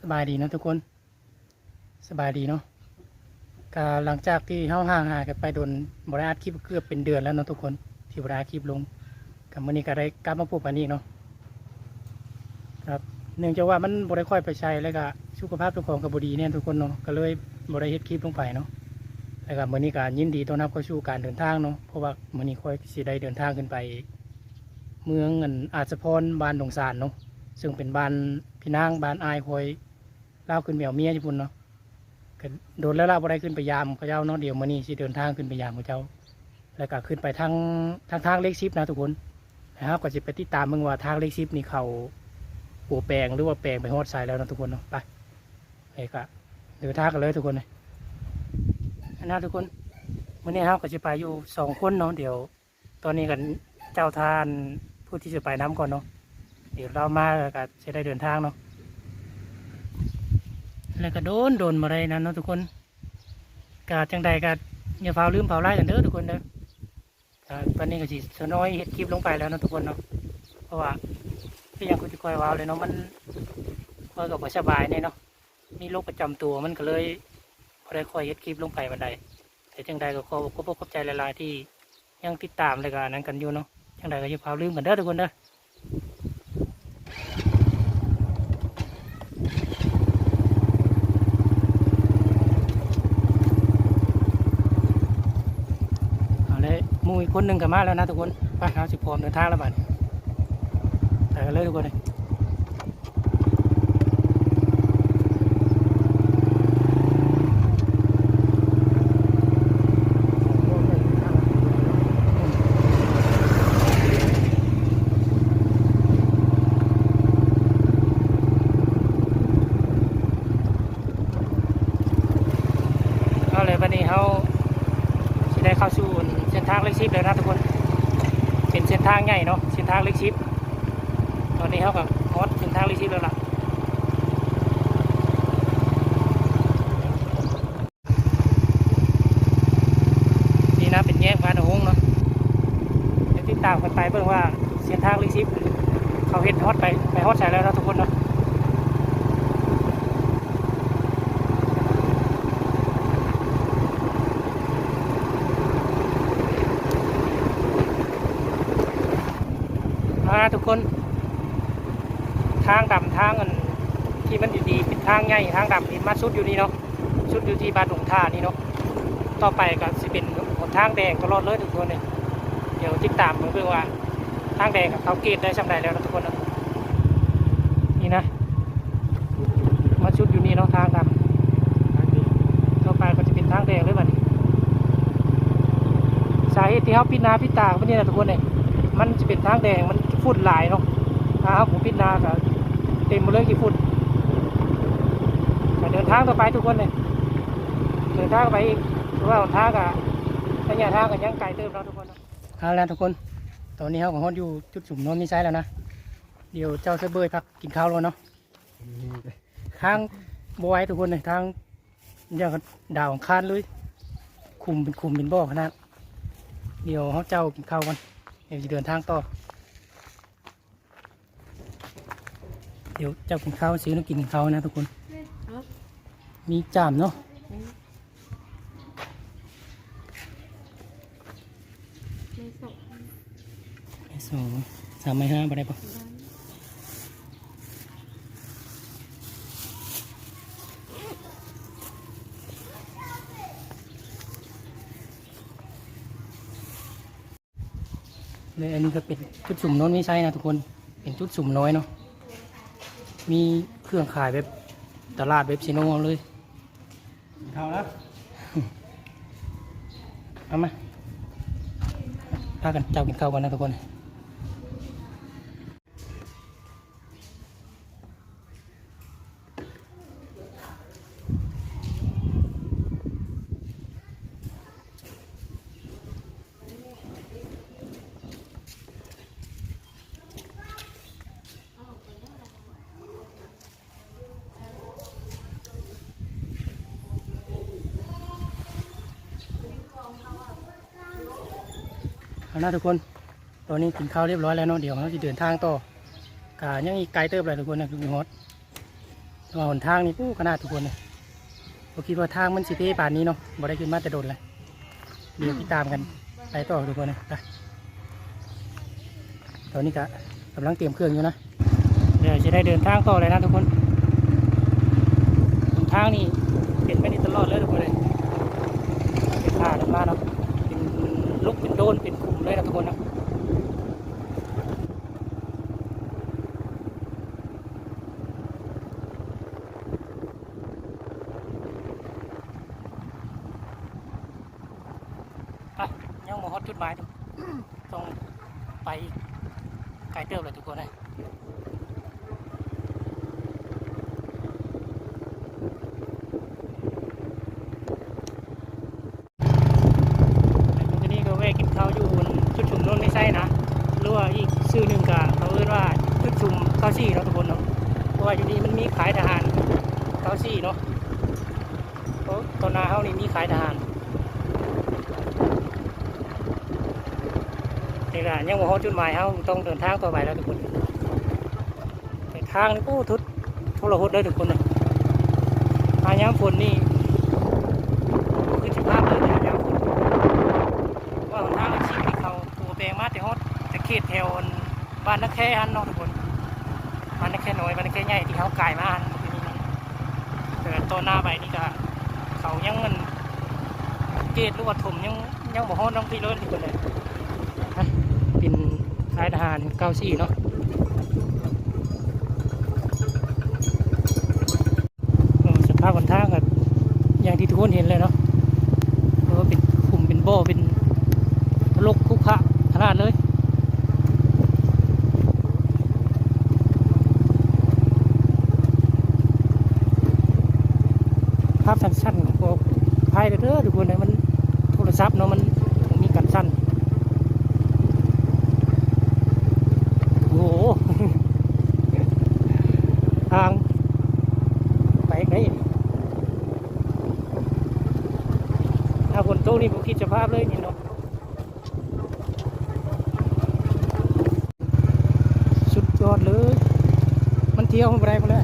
ສະບາຍດີເນາະທຸກຄົນ ສະບາຍດີເນາະ. ກະຫຼັງຈາກທີ່ເຮົາຫ່າງຫາຍກັນໄປດົນ ບໍ່ໄດ້ອັດຄລິບເກືອບເປັນເດືອນແລ້ວເນາະທຸກຄົນ ທີ່ບໍ່ໄດ້ອັດຄລິບລົງ. ກະມື້ນີ້ກະໄດ້ກັບມາພົບກັນອີກເນາະ. ກະເນື່ອງຈາກວ່າມັນບໍ່ໄດ້ຄ່ອຍໄປໃສ ແລ້ວກະສຸຂະພາບເຈົ້າຂອງກະບໍ່ດີແນ່ທຸກຄົນເນາະ ກະເລີຍບໍ່ໄດ້ເຮັດຄລິບລົງໄປເນາະ. ແລ້ວກະມື້ນີ້ກະຍິນດີຕ້ອນຮັບເຂົ້າສູ່ການເດີນທາງເນາະ ເພາະວ່າມື້ນີ້ຂ້ອຍຊິໄດ້ເດີນທາງຂຶ້ນໄປເມືອງອັນ ອາດສະພອນ ບ້ານດົງສານເນາະ ເຊິ່ງເປັນບ້ານພີ່ນາງ ບ້ານອ້າຍຂ້ອຍ ລາວຂຶ້ນໄປເອົາເມຍຢູ່ພຸ້ນເນາະ. ກະດົນແລ້ວລະບໍ່ໄດ້ຂຶ້ນໄປຢາມເຂົາເຈົ້າເນາະ ດຽວມື້ນີ້ຊິເດີນທາງຂຶ້ນໄປຢາມເຂົາເຈົ້າ ແລ້ວກະຂຶ້ນໄປທາງ ທາງ ທາງເລກສິບນະທຸກຄົນ. ແລ້ວເຮົາກະຊິໄປຕິດຕາມເບິ່ງວ່າທາງເລກສິບນີ້ເຂົາປົວແປງ ຫຼືວ່າແປງໄປຮອດໃສແລ້ວເນາະທຸກຄົນເນາະ. ໄປ ແລ້ວກະເດີນທາງກັນເລີຍທຸກຄົນ. ອັນນະທຸກຄົນ ມື້ນີ້ເຮົາກະຊິໄປຢູ່ສອງຄົນເນາະ ດຽວ ຕອນນີ້ກະເຈົ້າທ່ານຜູ້ທີ່ຈະໄປນຳກ່ອນເນາະ ດຽວລາວມາກະຊິໄດ້ເດີນທາງເນາະ. ແລ້ວກະດົນໆບໍ່ໄດ້ນັ້ນເນາະທຸກຄົນ ກະຈັ່ງໃດກະຢ່າຟ້າວລືມຟ້າວໄລກ໌ກັນເດີທຸກຄົນເດີ. ກະຕອນນີ້ກະຊິຊະນ້ອຍເຮັດຄລິບລົງໄປແລ້ວເນາະທຸກຄົນເນາະ ເພາະວ່າຄືຫຍັງຄືທີ່ຂ້ອຍເວົ້າເລີຍເນາະ ມັນ ຂ້ອຍກະບໍ່ສະບາຍແນ່ເນາະ ມີໂລກປະຈຳຕົວ ມັນກະເລີຍບໍ່ໄດ້ຄ່ອຍເຮັດຄລິບລົງໄປປານໃດ. ແຕ່ຈັ່ງໃດກະຂໍຂອບອົກຂອບໃຈຫຼາຍໆທີ່ຍັງຕິດຕາມ ແລ້ວກະອັນນັ້ນກັນຢູ່ເນາະ. ຈັ່ງໃດກະຢ່າຟ້າວລືມກັນເດີທຸກຄົນເດີ. ເອົາເລີຍ ໝູ່ອີກຄົນໜຶ່ງກະມາແລ້ວນະທຸກຄົນ. ໄປ ເຮົາຊິພ້ອມເດີນທາງແລ້ວບາດນີ້ ໄປກັນເລີຍທຸກຄົນເອີຍ. ເອົາເລີຍ ບາດນີ້ເຮົາຊິໄດ້ເຂົ້າສູ່ເສັ້ນທາງເລກສິບແລ້ວນະທຸກຄົນ ເປັນເສັ້ນທາງໃຫຍ່ເນາະ ເສັ້ນທາງເລກສິບ. ຕອນນີ້ເຮົາກະຮອດເສັ້ນທາງເລກສິບແລ້ວລະ. ນີ້ນະ ເປັນແຍກບ້ານໂຮງເນາະ ດຽວຕິດຕາມກັນໄປເບິ່ງວ່າເສັ້ນທາງເລກສິບເຂົາເຮັດຮອດໄປ ໄປຮອດໃສແລ້ວເນາະທຸກຄົນເນາະ. ມາທຸກຄົນ ທາງດຳ ທາງອັນທີ່ມັນດີໆ ເປັນທາງໃຫຍ່ ທາງດຳນີ້ມາສຸດຢູ່ນີ້ເນາະ ສຸດຢູ່ທີ່ບ້ານດົງທ່ານີ້ເນາະ. ຕໍ່ໄປກະຊິເປັນຫົນທາງແດງຕະຫຼອດເລີຍທຸກຄົນເອີຍ. ດຽວຕິດຕາມເບິ່ງເບິ່ງວ່າທາງແດງເຂົາເກດໄດ້ຊ່ຳໃດແລ້ວເນາະທຸກຄົນເນາະ. ນີ້ນະ ມາສຸດຢູ່ນີ້ເນາະ ທາງດຳ ຕໍ່ໄປກະຊິເປັນທາງແດງເລີຍບາດນີ້. ສາເຫດທີ່ເຮົາປິດໜ້າປິດຕາບາດນີ້ນະທຸກຄົນເອີຍ ມັນຊິເປັນທາງແດງ ມັນຂີ້ຝຸ່ນຫຼາຍເນາະ. ຖ້າເຮົາບໍ່ປິດໜ້າກະເຕັມໝົດເລີຍຂີ້ຝຸ່ນ. ກະເດີນທາງຕໍ່ໄປທຸກຄົນເອີຍ ເດີນທາງໄປອີກ ເພາະວ່າຫົນທາງກະ ໄລຍະທາງກະຍັງໄກເຕີບເນາະທຸກຄົນເນາະ. ເອົາລະທຸກຄົນ ຕອນນີ້ເຮົາກະຮອດຢູ່ຈຸດຊຸມນວນມີໄຊແລ້ວນະ. ດຽວເຈົ້າໃສ່ເບີຍພັກກິນເຂົ້າແລ້ວເນາະ. ທາງບໍ່ໄຫວທຸກຄົນເອີຍ ທາງຢ່າງດາວອັງຄານເລີຍ ຂຸມເປັນຂຸມເປັນບໍ່ຂະໜາດ. ດຽວເຮົາເຈົ້າກິນເຂົ້າກ່ອນ ດຽວຊິເດີນທາງຕໍ່. ດຽວເຈົ້າກິນເຂົ້າ ຊື້ແນວກິນກິນເຂົ້ານະທຸກຄົນ. ມີຈາມເນາະ ໄມ້ສອງ ໄມ້ສອງ ສາມໄມ້ຫ້າບໍ່ໄດ້ບໍ່? ແລະ ອັນນີ້ກະເປັນຈຸດຊຸມນວນມີໄຊນະທຸກຄົນ ເປັນຈຸດຊຸມນ້ອຍເນາະ ມີເຄື່ອງຂາຍແບບຕະຫຼາດແບບເຊໂນເຮົາເລີຍ. ເຂົ້ານະ ເອົາມາ ພາກັນເຈົ້າກິນເຂົ້າກ່ອນນະທຸກຄົນ. ເອົາລະທຸກຄົນ ຕອນນີ້ກິນເຂົ້າຮຽບຮ້ອຍແລ້ວເນາະ ດຽວເຮົາຊິເດີນທາງຕໍ່ ກະຍັງອີກໄກເຕີບແຫຼະທຸກຄົນ ນະ ຄືຮອດ. ວ່າຫົນທາງນີ້ ໂອ້ ຂະໜາດທຸກຄົນເອີຍ ບໍ່ຄິດວ່າທາງມັນຊິເປປານນີ້ເນາະ. ບໍ່ໄດ້ຂຶ້ນມາແຕ່ດົນແລ້ວ. ດຽວຕິດຕາມກັນໄປຕໍ່ທຸກຄົນເອີຍ. ໄປ ຕອນນີ້ກະກຳລັງຕຽມເຄື່ອງຢູ່ນະ. ດຽວຊິໄດ້ເດີນທາງຕໍ່ເລີຍນະທຸກຄົນ. ຫົນທາງນີ້ເປັນແບບນີ້ຕະຫຼອດເລີຍທຸກຄົນເອີຍ. ເປັນຜາລົງມາເນາະ ເປັນລຸກເປັນໂດນເປັນຂຸມເລີຍນະທຸກຄົນນະ. ໄປ ຍັງບໍ່ຮອດຈຸດໝາຍ ຕ້ອງໄປອີກໄກເຕີບແລ້ວທຸກຄົນເອີຍ. ແລ້ວກໍນີ້ກໍແວະກິນເຂົ້າຢູ່ຈຸດຊຸມໂນນໄມ້ໄຊນະ ຫຼືວ່າອີກຊື່ໜຶ່ງກໍເຂົາເອີ້ນວ່າຈຸດຊຸມເກົ້າສີ່ເນາະທຸກຄົນເນາະ. ເພາະວ່າຢູ່ນີ້ມັນມີຄ້າຍທະຫານເກົ້າສີ່ເນາະ. ໂອ້ ຕໍ່ໜ້າເຮົານີ້ມີຄ້າຍທະຫານ. ນີ້ລະ ຍັງບໍ່ຮອດຈຸດໝາຍ ເຮົາຕ້ອງເດີນທາງຕໍ່ໄປແລ້ວທຸກຄົນ. ແຕ່ທາງນີ້ ໂອ້ ທຸດ ໂທລະຫົດເດີທຸກຄົນເອີຍ. ມາຍາມຝົນນີ້ ບໍ່ຄືສະພາບເລີຍຍາມຝົນ ວ່າຫົນທາງອາຊີບທີ່ເຂົາປູແປງມາແຕ່ຮອດ ແຕ່ເຂດແຖວອັນ ບ້ານນາແຄຫັ້ນເນາະທຸກຄົນ. ບ້ານນາແຄນ້ອຍ ບ້ານນາແຄໃຫຍ່ທີ່ເຮົາກາຍມາຫັ້ນ ແຕ່ຕໍ່ໜ້າໄປນີ້ກະ ເຂົາຍັງອັນ ເກດ ຫຼືວ່າຖົມ ຍັງ ຍັງບໍ່ຮອດນ້ອງພີ່ເລີຍທຸກຄົນເອີຍ. ເປັນຄ້າຍທະຫານເກົ້າສີ່ເນາະ. ເອີ ສະພາບຫົນທາງກໍຢ່າງທີ່ທຸກຄົນເຫັນແຫຼະເນາະ ເອີ ເປັນຂຸມເປັນບໍ່ ເປັນໂລກຂຸຂະຂະໜາດເລີຍ. ພາບສັ້ນໆ ຂໍອະໄພເດີທຸກຄົນເອີຍ ມັນໂທລະສັບເນາະ ມັນມີການສັ່ນ. ໂອ້ໂຫ ທາງໄປໄກ ຖ້າຝົນຕົກນີ້ບໍ່ຄິດສະພາບເລີຍນີ້ເນາະ. ສຸດຍອດເລີຍ ມັນທ່ຽວບໍ່ໄດ້ພຸ້ນແຫຼະ.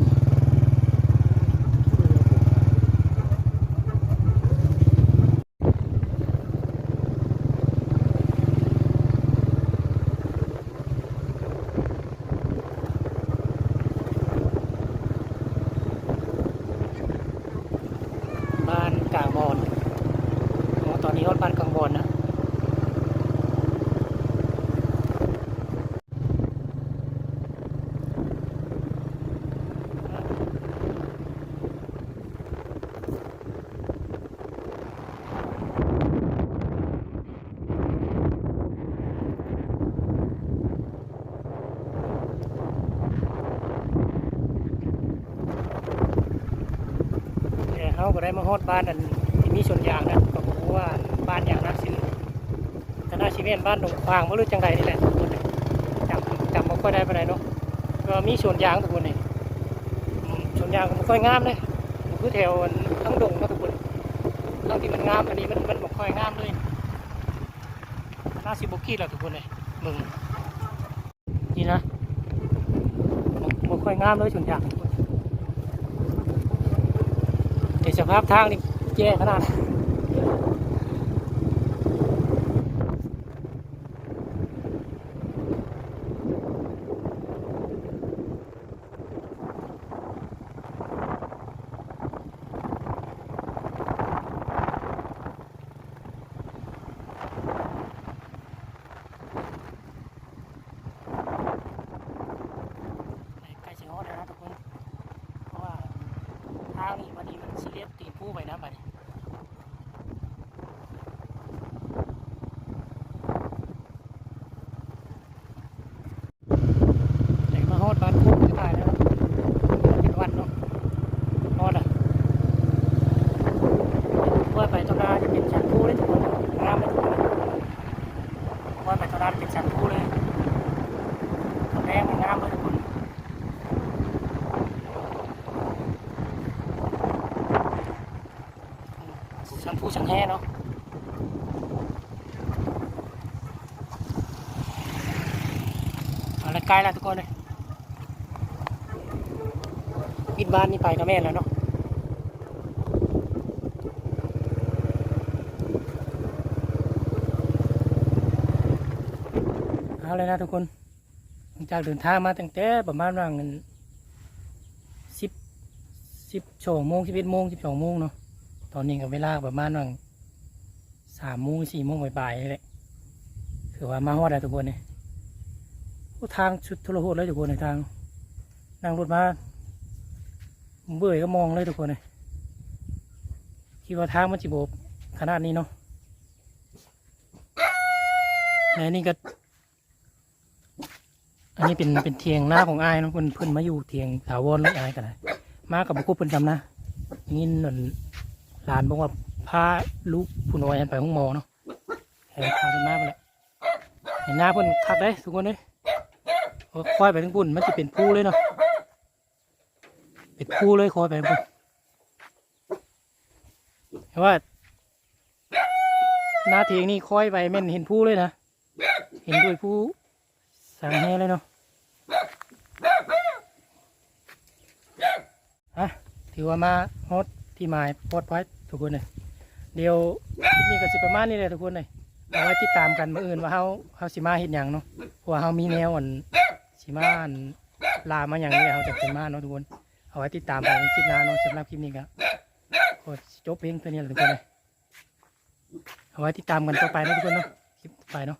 ບ້ານກາງບອນ ອໍ ຕອນນີ້ຮອດບ້ານກາງບອນນະ. ເຮົາກໍໄດ້ມາຮອດບ້ານອັນທີ່ມີສວນຢາງນະ ກໍບໍ່ຮູ້ວ່າບ້ານຫຍັງນະ ຊື່ ກໍໜ້າຊິແມ່ນບ້ານດົງຂວາງບໍ່ ຫຼືຈັ່ງໃດນີ້ແຫຼະ ຈຳ ຈຳບໍ່ຄ່ອຍໄດ້ປານໃດເນາະ. ກໍມີສວນຢາງທຸກຄົນນີ້ ອືມ ສວນຢາງກໍບໍ່ຄ່ອຍງາມເດ້ ບໍ່ຄືແຖວອັນທາງດົງເນາະທຸກຄົນ. ທາງທີ່ມັນງາມ ອັນນີ້ມັນ ມັນບໍ່ຄ່ອຍງາມເລີຍ. ໜ້າຊິບໍ່ກຣີດແລ້ວທຸກຄົນເອີຍ ເບິ່ງນີ້ນະ ບໍ່ ບໍ່ຄ່ອຍງາມເລີຍສວນຢາງ. ແຕ່ສະພາບທາງນີ້ແຍ່ຂະໜາດ. ໃກ້ຊິຮອດແລ້ວນະທຸກຄົນ ເພາະວ່າທາງນີ້ບັດນີ້ມັນຊິລຽບຕີນພູໄປນະບັດນີ້. ໄດ້ມາຮອດບ້ານໂຄກສຸດທ້າຍແລ້ວເນາະ ເປັນວັດເນາະ ຮອດລະ. ວ່າໄປຕໍ່ໜ້າຈະເປັນສັນພູເລີຍທຸກຄົນ ງາມເລີຍທຸກຄົນ. ວ່າໄປຕໍ່ໜ້າຈະເປັນສັນພູເລີຍ ຕອນແລງນີ້ງາມເລີຍທຸກຄົນ. ສັນພູສັນແຮເນາະ ເອົາລະ ໃກ້ລະທຸກຄົນເອີຍ. ຕິດບ້ານນີ້ໄປກໍແມ່ນແລ້ວເນາະ. ເອົາແລ້ວນະທຸກຄົນ, ຫຼັງຈາກເດີນທາງມາຕັ້ງແຕ່ປະມານວ່າ ສິບ ສິບສອງໂມງ ສິບເອັດໂມງ ສິບສອງໂມງເນາະ, ຕອນນີ້ກໍເວລາປະມານວ່າ ສາມໂມງ ສີ່ໂມງປາຍໆນີ້ແຫຼະ. ຖືວ່າມາຮອດແລ້ວທຸກຄົນເອີຍ. ໂອ້ ທາງສຸດໂທລະໂຫດເລີຍທຸກຄົນເອີຍ, ທາງ ນັ່ງລົດມາເມື່ອຍກໍມອງເລີຍທຸກຄົນເອີຍ. ຄິດວ່າທາງມັນຊິບໍ່ຂະໜາດນີ້ເນາະ. ແລະນີ້ກໍ ອັນນີ້ເປັນ ເປັນຖຽງນາຂອງອ້າຍເນາະ, ເພິ່ນ ເພິ່ນມາຢູ່ຖຽງຖາວອນເລີຍ. ອ້າຍກໍໄດ້ມາກັບບໍ່ຄົບເພິ່ນຊ້ຳນະ. ໄດ້ຍິນອັນ ຫຼານບອກວ່າພາລູກຜູ້ນ້ອຍຫັ້ນໄປໂຮງໝໍເນາະ, ໃຫ້ພາເພິ່ນມາພຸ້ນແຫຼະ. ເຫັນນາເພິ່ນຄັກເດ້ທຸກຄົນເອີຍ. ໂອ້ ຄອຍໄປທາງພຸ້ນ ມັນຊິເປັນພູເລີຍເນາະ, ເປັນພູເລີຍ ຄອຍໄປທາງພຸ້ນ. ແຕ່ວ່າ ນາເຖງນີ້ຄອຍໄປແມ່ນເຫັນພູເລີຍນະ, ເຫັນດ້ວຍພູສາງແຮເລີຍເນາະ. ອ່ະ ຖືວ່າມາຮອດທີ່ໝາຍປອດໄພທຸກຄົນເອີຍ. ດຽວຄລິບນີ້ກໍຊິປະມານນີ້ແຫຼະທຸກຄົນເອີຍ. ເອົາໄວ້ຕິດຕາມກັນມື້ອື່ນວ່າເຮົາ ເຮົາຊິມາເຮັດຫຍັງເນາະ, ເພາະວ່າເຮົາມີແນວອັນ ຊິມາອັນ ລ່າມາຫຍັງນີ້ແຫຼະ ເຮົາຈະຂຶ້ນມາເນາະທຸກຄົນ. ເອົາໄວ້ຕິດຕາມກັນໃນຄລິບໜ້າເນາະ. ສຳລັບຄລິບນີ້ກໍຂໍຈົບພຽງເທົ່ານີ້ແຫຼະທຸກຄົນເອີຍ. ເອົາໄວ້ຕິດຕາມກັນຕໍ່ໄປເນາະທຸກຄົນເນາະ, ຄລິບຕໍ່ໄປເນາະ.